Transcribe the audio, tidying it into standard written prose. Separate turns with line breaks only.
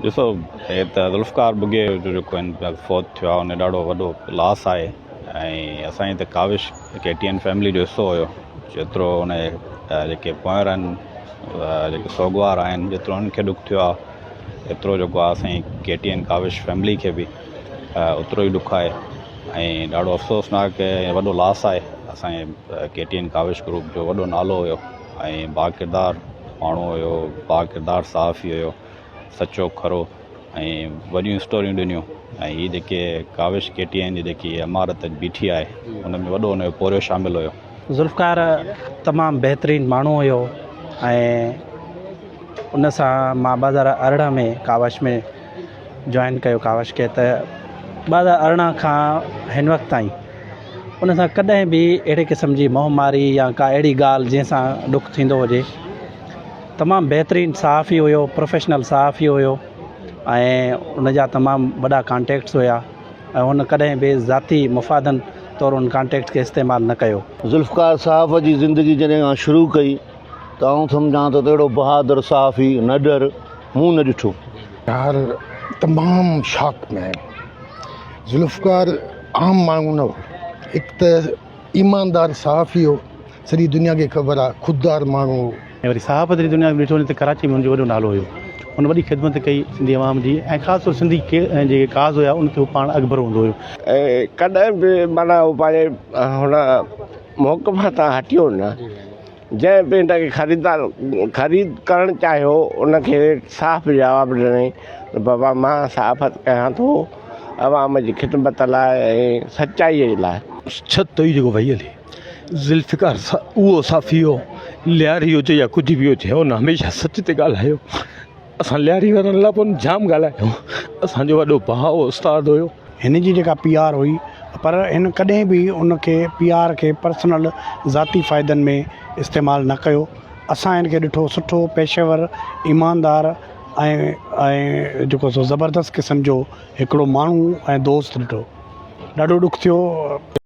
ڏسو هي ته ذوالفقار ٻگهيو جو جيڪو هن فوت ٿيو آهي ان ڏاڍو وڏو لاس آهي ۽ اسان جي ته Kawish K T N family جو حصو هيو جيترو ان جيڪي پوئر آهن جيڪي سوڳوار آهن جيترو انهن کي ڏک ٿيو آهي ايترو جيڪو آهي اسان جي K T N Kawish family کي به اوترو ئي ڏک آهي ۽ ڏاڍو افسوسناڪ ۽ وڏو لاس آهي اسان جي K T N Kawish group جو وڏو نالو هيو ۽ باڪردار ماڻهو هيو باڪردار صحافي هيو سچو کرو ۽ وڏيون اسٽوريون ڏنيون ۽ هي جيڪي ڪاوش ڪي ٽي اين جي جيڪي عمارت اڄ بيٺي آهي ان ۾ وڏو ان جو پورهيو شامل هيو.
ذوالفقار تمام بهترين ماڻهو هيو ۽ ان سان مان 2018 ۾ ڪاوش ۾ جوائن ڪيو ڪاوش کي ته 2018 کان هن وقت تائين ان سان ڪڏهن به اهڙي قسم جي منهن ماري يا ڪا اهڙي ڳالهه جنهن سان ڏک ٿيندو هجي تمام بهترين صحافي هيو پروفيشنل صحافي هيو ۽ ان جا تمام وڏا ڪانٽيڪٽس هيا ۽ هن ڪڏهن به ذاتي مفادن طور ان ڪانٽيڪٽس کي استعمال نه ڪيو.
ذوالفقار صحافت جي زندگي جڏهن کان شروع ڪئي ته آئون سمجهان ٿو ته اهڙو بهادر صحافي نڊر مون نه ڏٺو.
يار تمام شاڪ ۾ آهيون ذوالفقار عام ماڻهو نه هو هڪ ته ايماندار صحافي هو سڄي دنيا کي خبر آ خوددار ماڻهو هو.
۽ وري صحافت جي دنيا ۾ ڏٺو وڃي ته ڪراچي ۾ هن جو وڏو نالو هيو. هن وڏي خدمت ڪئي سنڌي عوام جي ۽ خاص طور سنڌي جيڪي ڪاز هيا ان تي هو پاڻ اڳڀرو هوندو هيو.
۽ ڪڏهن به معنيٰ هو پنهنجي هن موقف تان هٽيو نه. جنهن به هن کي خريدار خريد ڪرڻ چاهيو ان کي صاف جواب ڏنائين ته بابا مان صحافت ڪيان ٿو عوام جي خدمت لاء ۽ سچائيء لاء.
ڇت هئي جيڪو وئي هلي. ذوالفقار اهو صافي هو لياري هجي يا ڪجهه به هجي هن هميشه سچ تي ڳالهايو اسان لياري وارن لاء به هن جام ڳالهايو اسانجو وڏو ڀاء استاد هيو.
هن جي جيڪا پي آر هئي پر هن ڪڏهن به ان کي پي آر کي پرسنل ذاتي فائدن ۾ استعمال نه ڪيو اسان هن کي ڏٺو سٺو پيشه ور ايماندار ۽ ۽ جيڪو سو زبردست قسم جو هڪڙو ماڻهو ۽ دوست ڏٺو ڏاڍو ڏک ٿيو.